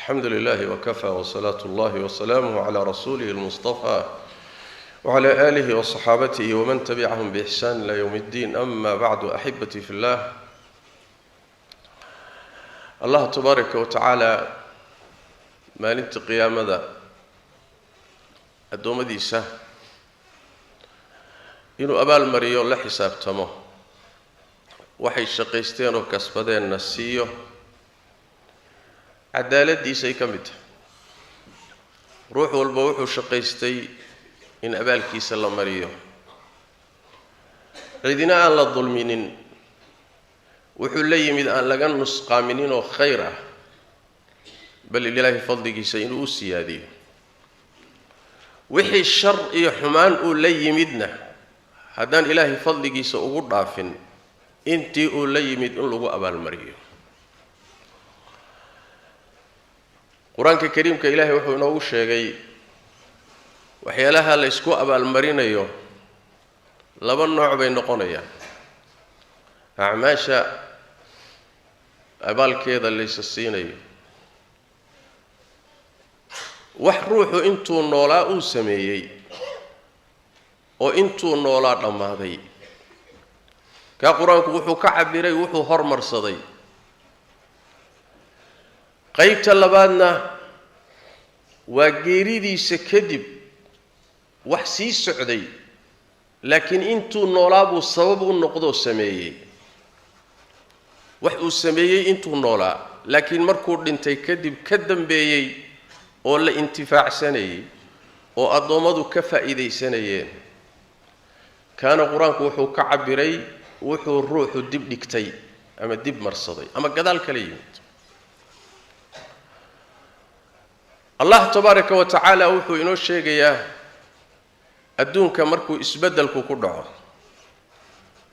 Alxamdu lilahi wakafa wsalaatu اllahi wasalaamuh cla rasuulihi اlmustafa wcla aalihi waصaxaabatihi wman tabicahum biixsaan ila ywm اddiin. Ama bacdu, axibatii fi llah, Allah tabaaraka wa tacaala maalinta qiyaamada addoommadiisa inuu abaalmariyo, la xisaabtamo, waxay shaqaysteen oo kasbadeenna siiyo, cadaaladdiisay ka mid tahay. Ruux walba wuxuu shaqaystay in abaalkiisa la mariyo, cidina aan la dulminin, wuxuu la yimid aan laga nusqaaminin oo khayr ah, bal ilaahay fadligiisa inuu u siyaadiyo. Wixii shar iyo xumaan uu la yimidna, haddaan Ilaahay fadligiisa ugu dhaafin, intii uu la yimid in lagu abaalmariyo. Qur-aanka kariimka Ilaahay wuxuu inoogu sheegay waxyaalaha la ysku abaalmarinayo laba nooc bay noqonayaan. Acmaasha abaalkeeda laysa siinayo, wax ruuxu intuu noolaa uu sameeyey oo intuu noolaa dhammaaday, kaa Qur-aanku wuxuu ka cabiray wuxuu hormarsaday. Qaybta labaadna waa geeridiisa kadib wax sii socday, laakiin intuu noolaa buu sabab u noqdoo sameeyey. Wax uu sameeyey intuu noolaa, laakiin markuu dhintay kadib ka dambeeyey oo la intifaacsanayey oo addoommadu ka faa'iidaysanayeen, kaana Qur-aanku wuxuu ka cabiray wuxuu ruuxu dib dhigtay ama dib marsaday ama gadaal kala yimid. Allah tabaaraka wa tacaala wuxuu inoo sheegayaa adduunka markuu isbeddelku ku dhaco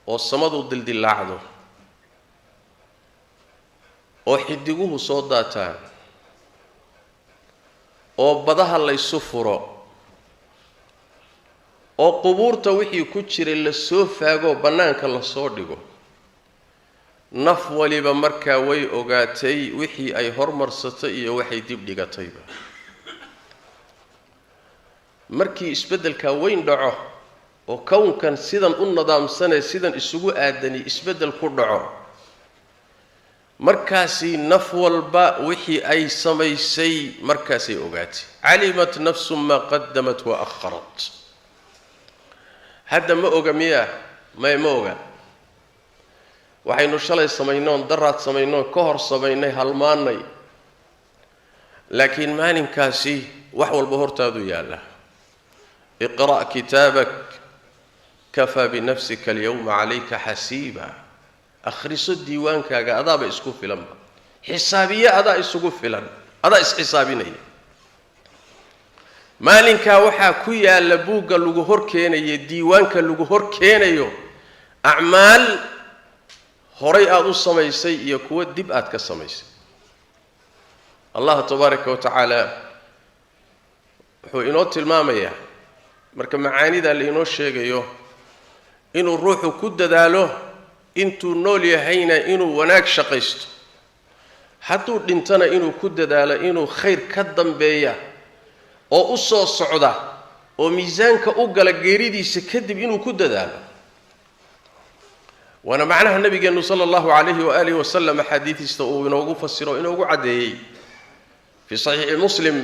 oo samadu dildillaacdo oo xidiguhu soo daataan oo badaha laysu furo oo qubuurta wixii ku jiray lasoo faagoo bannaanka lasoo dhigo, naf waliba markaa way ogaatay wixii ay hormarsatay iyo waxay dib dhigatayba. Markii isbeddelkaa weyn dhaco oo kownkan sidan u nidaamsanee sidan isugu aadani isbeddel ku dhaco, markaasi naf walba wixii ay samaysay markaasay ogaatay. Calimat nafsu maa qadamat wa akharat. Hadda ma oga miyaa? May, ma oga. Waxaynu shalay samaynoon, daraad samaynoon, ka hor samaynay, halmaanay, laakiin maalinkaasi wax walba hortaadu yaalla. Iqra' kitaabak kafaa binafsika alyawma calayka xasiiba. Akhriso diiwaankaaga, adaaba isku filanba, xisaabiye adaa isugu filan, adaa isxisaabinaya. Maalinkaa waxaa ku yaalla buugga lagu hor keenayo, diiwaanka lagu hor keenayo, acmaal horay aada u samaysay iyo kuwo dib aad ka samaysay. Allah tabaaraka wa tacaala wuxuu inoo tilmaamayaa marka macaanida la inoo sheegayo inuu ruuxu ku dadaalo intuu nool yahayna inuu wanaag shaqaysto, hadduu dhintana inuu ku dadaalo inuu khayr ka dambeeya oo u soo socda oo miisaanka u gala geeridiisa kadib inuu ku dadaalo. Waana macnaha nabigeennu sala allahu calayhi waaalihi wasalam axaadiidiista uu inoogu fasiro, inoogu caddeeyey. Fii saxiixi Muslim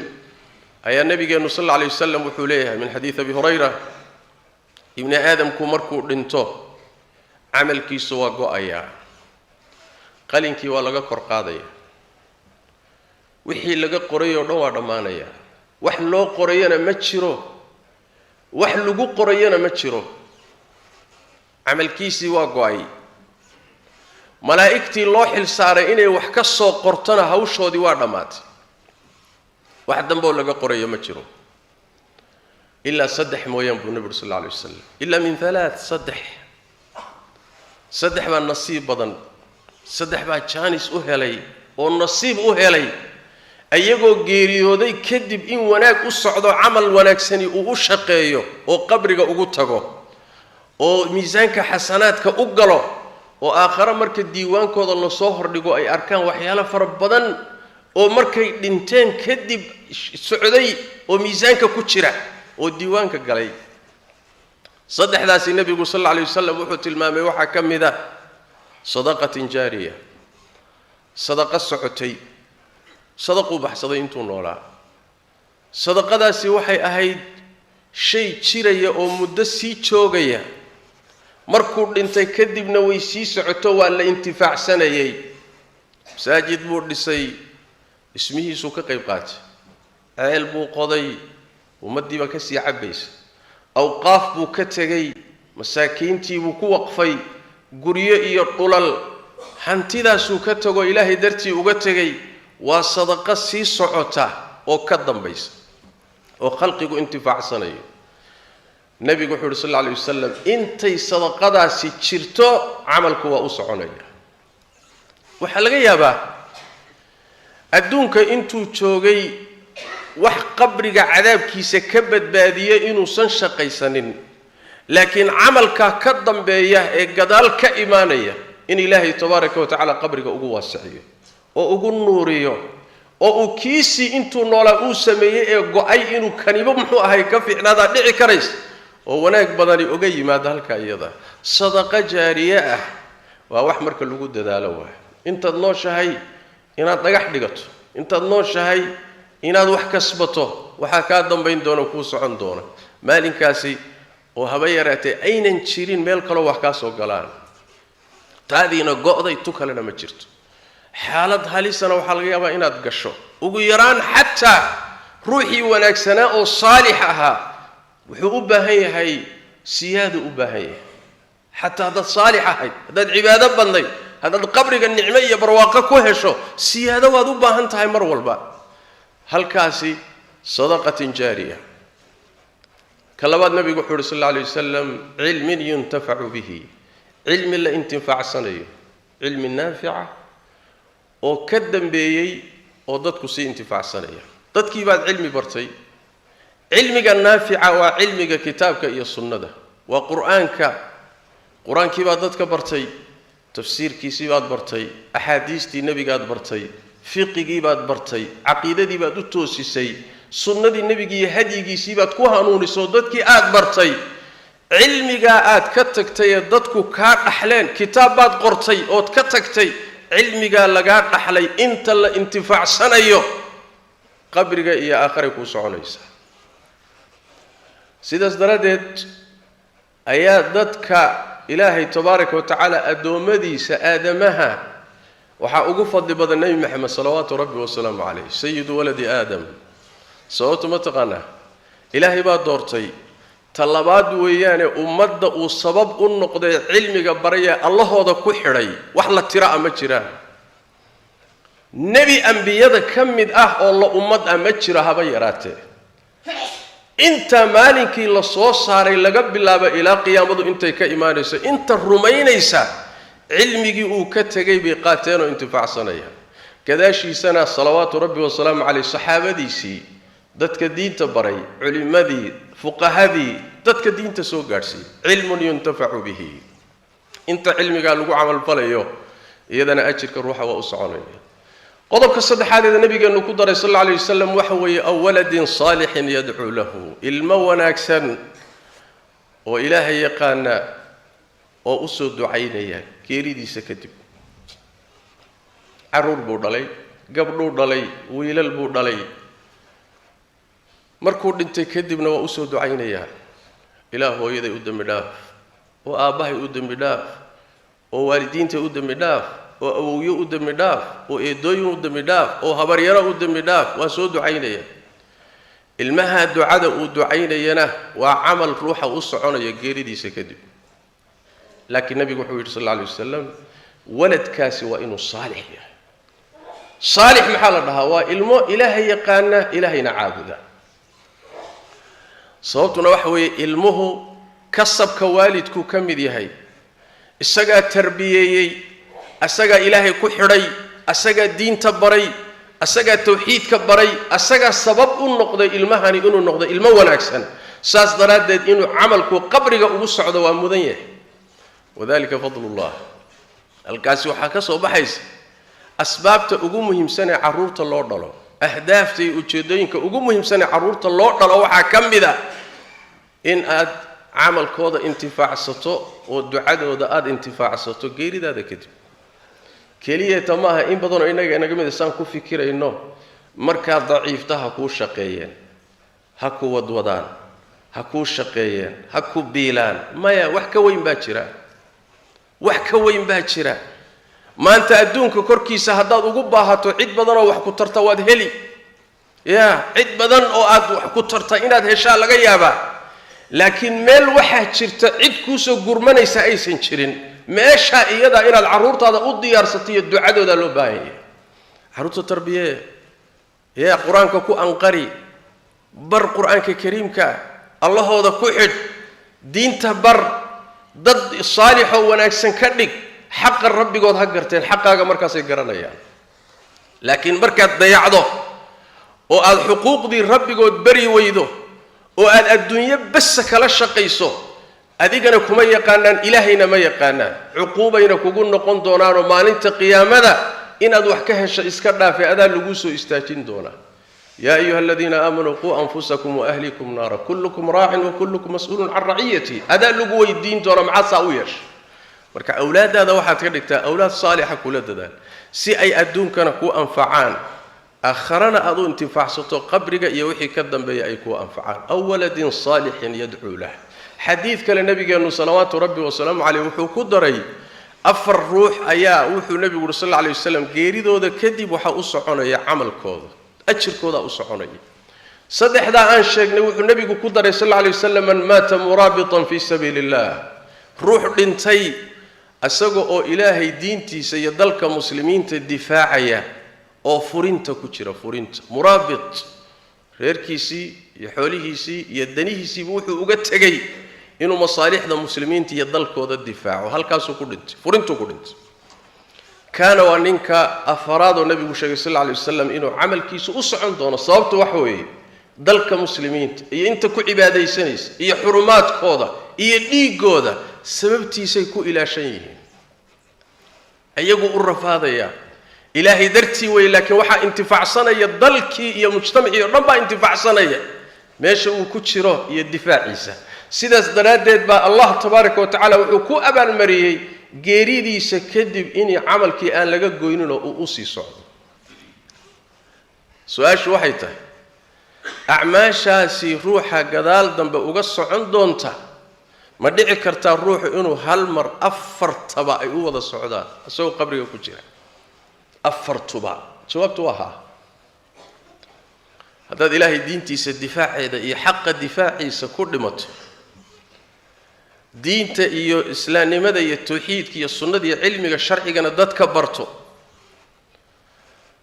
ayaa nabigeennu sal alla alay wasalam wuxuu leeyahay min xadiidi Abi Hurayra: ibni aadamku markuu dhinto camalkiisu waa go-ayaa, qalinkii waa laga kor qaadaya, wixii laga qoray oo dhan waa dhammaanaya. Wax loo qorayana ma jiro, wax lagu qorayana ma jiro. Camalkiisii waa go-ay. Malaa'igtii loo xil saaray inay wax ka soo qortona hawshoodii waa dhammaatay. Wax dambeoo laga qorayo ma jiro ilaa saddex mooyaan, buu nebi uri sal alla alay wasalam, ilaa min halaat. Saddex baa nasiib badan, saddex baa jaanis u helay oo nasiib u helay iyagoo geeriyooday kadib in wanaag u socdo, camal wanaagsani uu u shaqeeyo oo qabriga ugu tago oo miisaanka xasanaadka u galo, oo aakhare marka diiwaankooda lasoo hordhigo ay arkaan waxyaalo fara badan Oo markay dhinteen kadib socday oo miisaanka ku jira oo diiwaanka galay. Saddexdaasi nebigu sal alla alay wasalam wuxuu tilmaamay waxaa ka mid a sadaqatin jaariya, sadaqa socotay. Sadaquu baxsaday intuu noolaa. Sadaqadaasi waxay ahayd shay jiraya oo muddo sii joogaya. Markuu dhintay kadibna way sii socoto, waa la intifaacsanayay. Masaajid buu dhisay, dhismihiisuu ka qayb qaatay. Ceel buu qoday, ummaddiiba ka sii cabbaysa. Awqaaf buu ka tegey, masaakiintiibuu ku waqfay guryo iyo dhulal. Hantidaasuu ka tago, ilaahay dartii uga tegey. Waa sadaqo sii socota oo ka dambaysa oo khalqigu intifaacsanayo. Nebigu wuxuu uhi sal alla alay wasalam, intay sadaqadaasi jirto camalku waa u soconaya. Waxaa laga yaabaa adduunka intuu joogay wax qabriga cadaabkiisa ka badbaadiyey inuusan shaqaysanin, laakiin camalkaa ka dambeeya ee gadaal ka imaanaya in Ilaahay tabaaraka wa tacaala qabriga ugu waasiciyo oo ugu nuuriyo, oo uu kiisii intuu noolaa uu sameeyey ee go-ay inuu kanibo muxuu ahay ka fiicnaadaa dhici karaysa, oo wanaag badani oga yimaado halkaa iyada. Sadaqo jaariye ah waa wax marka lagu dadaalo. Waay intaad nooshahay inaad dhagax dhigato, intaad nooshahay inaad wax kasbato, waxaa kaa dambayn doona, kuu socon doona maalinkaasi oo haba yaraatee aynan jirin meel kaloo wax kaa soo galaan. Taadiina go'day, tu kalena ma jirto. Xaalad halisana waxaa laga yaabaa inaad gasho. Ugu yaraan xataa ruuxii wanaagsanaa oo saalix ahaa wuxuu u baahan yahay siyaadu u baahan yahay. Xataa haddaad saalix ahayd, haddaad cibaado badnayd, haddaad qabriga nicmo iyo barwaaqo ku hesho, siyaado waad u baahan tahay mar walba. Halkaasi sadaqatin jaariya. Ka labaad nabigu wuxuu uhi sal alla alay wasalam, cilmin yuntafacu bihi, cilmi la intifaacsanayo, cilmi naafica oo ka dambeeyey oo dadku sii intifaacsanaya. Dadkii baad cilmi bartay. Cilmiga naafica waa cilmiga kitaabka iyo sunnada, waa Qur-aanka. Qur-aankii baad dadka bartay, tafsiirkiisii baad bartay, axaadiistii nebigaad bartay, fiqigii baad bartay, caqiidadii baad u toosisay, sunnadii nebigi iyo hadyigiisii baad ku hanuunisoo dadkii aad bartay. Cilmigaa aad ka tagtay ee dadku kaa dhaxleen, kitaab baad qortay ood ka tagtay, cilmigaa lagaa dhaxlay inta la intifaacsanayo qabriga iyo aakharay kuu soconaysaa. Sidaas daraaddeed ayaa dadka Ilaahay tabaaraka wa tacaala addoommadiisa aadamaha waxaa ugu fadli badan Nebi Maxamed salawaatu rabbi wasalaamu calayh, sayidu waladi Aadam. Sababtu ma taqaanaa? Ilaahay baa doortay. Ta labaad weeyaane, ummadda uu sabab u noqday cilmiga baraya, Allahooda ku xidhay, wax la tira a ma jiraan. Nebi ambiyada ka mid ah oo la ummad ah ma jiro haba yaraatee. Inta maalinkii la soo saaray laga bilaabo ilaa qiyaamadu intay ka imaanayso, inta rumaynaysa cilmigii uu ka tegay bay qaateen oo intifaacsanayaan. Gadaashiisana salawaatu rabbi wasalaamu caleyh saxaabadiisii, dadka diinta baray, culimmadii, fuqahadii, dadka diinta soo gaadhsiiyey. Cilmun yuntafacu bihi, inta cilmigaa lagu camalfalayo iyadana ajirka ruuxa waa u soconaya. Qodobka saddexaadeeda nabigeennu ku daray sal alla alay wasalam waxa weeye aw waladin saalixin yadcuu lahu, ilmo wanaagsan oo Ilaahay yaqaana oo usoo ducaynaya geeridiisa kadib. Carruur buu dhalay, gabdhuu dhalay, wiilal buu dhalay. Markuu dhintay kadibna waa usoo ducaynayaa: "Ilaah, hooyaday u dembi dhaaf, oo aabbahay u dembi dhaaf, oo waalidiintay u dembi dhaaf, oo awowyo u dembi dhaaf, oo eedooyin u dembi dhaaf, oo habaryaro u dembi dhaaf." Waa soo ducaynaya ilmaha. Ducada uu ducaynayana waa camal ruuxa u soconaya geeridiisa kadib. Laakiin nabigu wuxuu yidhi sal alla alay wasalam, waladkaasi waa inuu saalix yahay. Saalix maxaa la dhahaa? Waa ilmo Ilaahay yaqaana, Ilaahayna caabuda. Sababtuna waxa weeye, ilmuhu kasabka waalidku ka mid yahay. Isagaa tarbiyeeyey, asagaa Ilaahay ku xidhay, asagaa diinta baray, asagaa tawxiidka baray, asagaa sabab u noqday ilmahani inuu noqdo ilmo wanaagsan. Saas daraaddeed inuu camalku qabriga ugu socdo waa mudan yahay. Wadalika fadlullah. Halkaasi waxaa ka soo baxaysa Asbaabta ugu muhiimsan ee carruurta loo dhalo, ahdaafta iyo ujeeddooyinka ugu muhiimsan ee carruurta loo dhalo waxaa ka mid a in aad camalkooda intifaacsato oo ducadooda aada intifaacsato geeridaada kadib. Keliyata ma aha, in badanoo innaga inaga mid isaan ku fikirayno, markaad daciifta ha kuu shaqeeyeen, ha ku wadwadaan, ha kuu shaqeeyeen, ha ku biilaan. Maya, wax ka weyn baa jira, wax ka weyn baa jira. Maanta adduunka korkiisa haddaad ugu baahato cid badanoo wax ku tarta waad heli, ya cid badan oo aad wax ku tarta inaad heshaa laga yaabaa, laakiin meel waxaa jirta cid kuusoo gurmanaysa aysan jirin. Meeshaa iyadaa inaad carruurtaada u diyaarsato iyo ducadoodaa loo baahan yahay. Carruurta tarbiyee, yaa qur-aanka ku anqari, bar qur-aanka kariimka, allahooda ku xidh, diinta bar, dad saalixoo wanaagsan ka dhig, xaqa rabbigood ha garteen, xaqaaga markaasay garanayaan. Laakiin markaad dayacdo oo aada xuquuqdii rabbigood bari weydo oo aad adduunyo basa kala shaqayso, adigana kuma yaqaanaan, ilaahayna ma yaqaanaan, cuquubayna kugu noqon doonaanoo maalinta qiyaamada inaad wax ka hesho iska dhaafay, adaa laguu soo istaajin doonaa. Yaa ayuha aladiina aamanuu quu anfusakum waahlikum naara, kullukum raacin wa kullukum mas-uulun can raciyati. Adaa lagu weydiin doonaa maxaad saa u yeeshay. Marka awlaaddaada waxaad ka dhigtaa awlaad saalixa, kula dadaal si ay adduunkana kuu anfacaan, aakharana aad u intifaacsato, qabriga iyo wixii ka dambeeya ay kuu anfacaan. Aw waladin saalixin yadcuu lah. Xadiid kale nabigeennu salawaatu rabbi wasalaamu caleyh wuxuu ku daray afar ruux ayaa wuxuu nebigu uri sal alla alay wasalam geeridooda kadib waxaa u soconaya camalkooda, ajirkoodaa u soconaya. Saddexdaa aan sheegnay wuxuu nebigu ku daray sal alla alay wasalam man maata muraabitan fii sabiili illah, ruux dhintay isaga oo ilaahay diintiisa iyo dalka muslimiinta difaacaya oo furinta ku jira. Furinta muraabit, reerkiisii iyo xoolihiisii iyo danihiisiiba wuxuu uga tegey inuu masaalixda muslimiinta iyo dalkooda difaaco, halkaasuu ku dhintay, furintuu ku dhintay. Kaana waa ninka afaraadoo nebigu sheegay sal alla alay wasalam inuu camalkiisu u socon doono. Sababtu waxa weeye, dalka muslimiinta iyo inta ku cibaadaysanaysa iyo xurumaadkooda iyo dhiiggooda sababtiisay ku ilaashan yihiin, iyagu u rafaadayaa ilaahay dartii wey, laakiin waxaa intifaacsanaya dalkii iyo mujtamacii o dhan baa intifaacsanaya meesha uu ku jiro iyo difaaciisa. Sidaas daraaddeed baa Allah tabaaraka wa tacaala wuxuu ku abaalmariyey geeridiisa kadib inay camalkii aan laga goyninoo uu usii socdo. Su-aashu waxay tahay, acmaashaasi ruuxa gadaal dambe uga socon doonta, ma dhici kartaa ruuxu inuu hal mar afartaba ay u wada socdaan isagoo qabriga ku jira? Afartuba jawaabtu waa haa. Haddaad ilaahay diintiisa difaaceeda iyo xaqa difaaciisa ku dhimato, diinta iyo islaamnimada iyo tawxiidka iyo sunnada iyo cilmiga sharcigana dadka barto,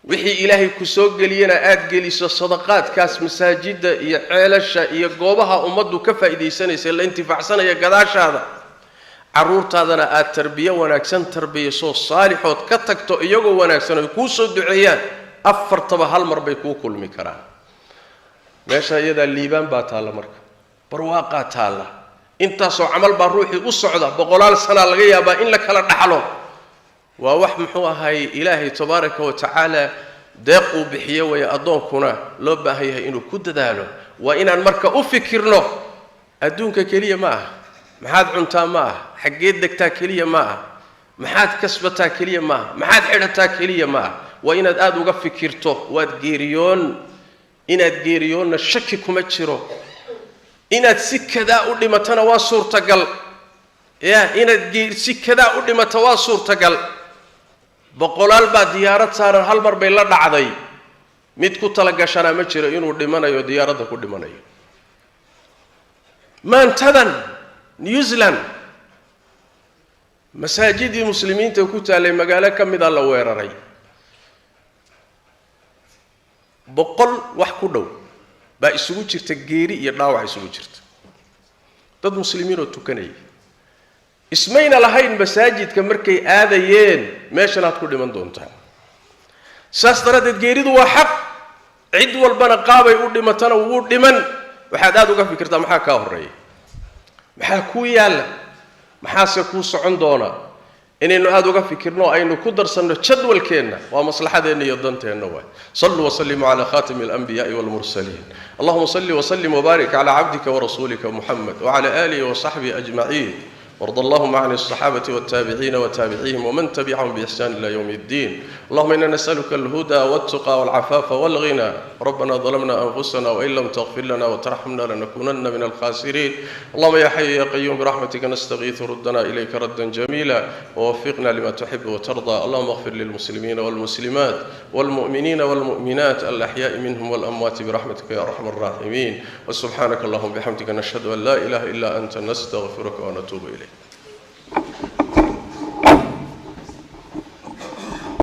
wixii ilaahay ku soo geliyana aada geliso sadaqaadkaas masaajidda iyo ceelasha iyo goobaha ummaddu ka faa'iidaysanaysa la intifaacsanaya gadaashaada, carruurtaadana aada tarbiyo wanaagsan tarbiyasoo saalixood ka tagto iyagoo wanaagsan oy kuu soo duceeyaan, afartaba hal mar bay kuu kulmi karaan. Meesha iyadaa liibaan baa taalla, marka barwaaqaa taalla. Intaasoo camal baa ruuxii u socda, boqolaal sanaa laga yaabaa in la kala dhaxlo. Waa wax muxuu ahay ilaahay tabaaraka wa tacaala deeq uu bixiyo weeye, addoonkuna loo baahan yahay inuu ku dadaalo. Waa inaan marka u fikirno, adduunka keliya ma aha, maxaad cuntaa ma aha, xaggeed degtaa keliya ma aha, maxaad kasbataa keliya ma aha, maxaad xidhataa keliya ma aha. Waa inaad aada uga fikirto waad geeriyoon, inaad geeriyoonna shaki kuma jiro, inaad si kadaa u dhimatana waa suurtagal. Ya inaad si kadaa u dhimato waa suurtagal. Boqolaal baa diyaarad saaran, hal mar bay la dhacday, mid ku talagashanaa ma jiro inuu dhimanayo, diyaaradda ku dhimanayo. Maantadan New Zealand masaajidii muslimiinta ku taallay magaalo ka mida la weeraray, 100 wax ku dhow baa isugu jirta geeri iyo dhaawac isugu jirta, dad muslimiin oo tukanayay. Ismayna lahayn masaajidka markay aadayeen meeshan aad ku dhiman doontaan. Saas daraaddeed geeridu waa xaq, cid walbana qaabay u dhimatana wuu dhiman. Waxaad aada uga fikirtaa maxaa kaa horreeya, maxaa kuu yaalla, maxaase kuu socon doona. Inaynu aada uga fikirno, aynu ku darsanno jadwalkeenna, waa maslaxadeenna iyo danteenna waay. Saluu wasallimuu cala khatimi alanbiyaai walmursaliin. Allahuma salli wasallim wbaarik cala cabdika warasuulika muxamed wcala aalihi wasaxbihi ajmaciin, وارض اللهم عن الصحابة والتابعين وتابعيهم ومن تبعهم بإحسان إلى يوم الدين. اللهم إنا نسألك الهدى والتقى والعفاف والغنى. ربنا ظلمنا أنفسنا وإن لم تغفر لنا وترحمنا لنكونن من الخاسرين. اللهم يا حي يا قيوم برحمتك نستغيث، ردنا إليك ردا جميلا ووفقنا لما تحب وترضى. اللهم اغفر للمسلمين والمسلمات والمؤمنين والمؤمنات الأحياء منهم والأموات برحمتك يا أرحم الراحمين. وسبحانك اللهم بحمدك، نشهد أن لا إله إلا أنت، نستغفرك ونتوب إليك.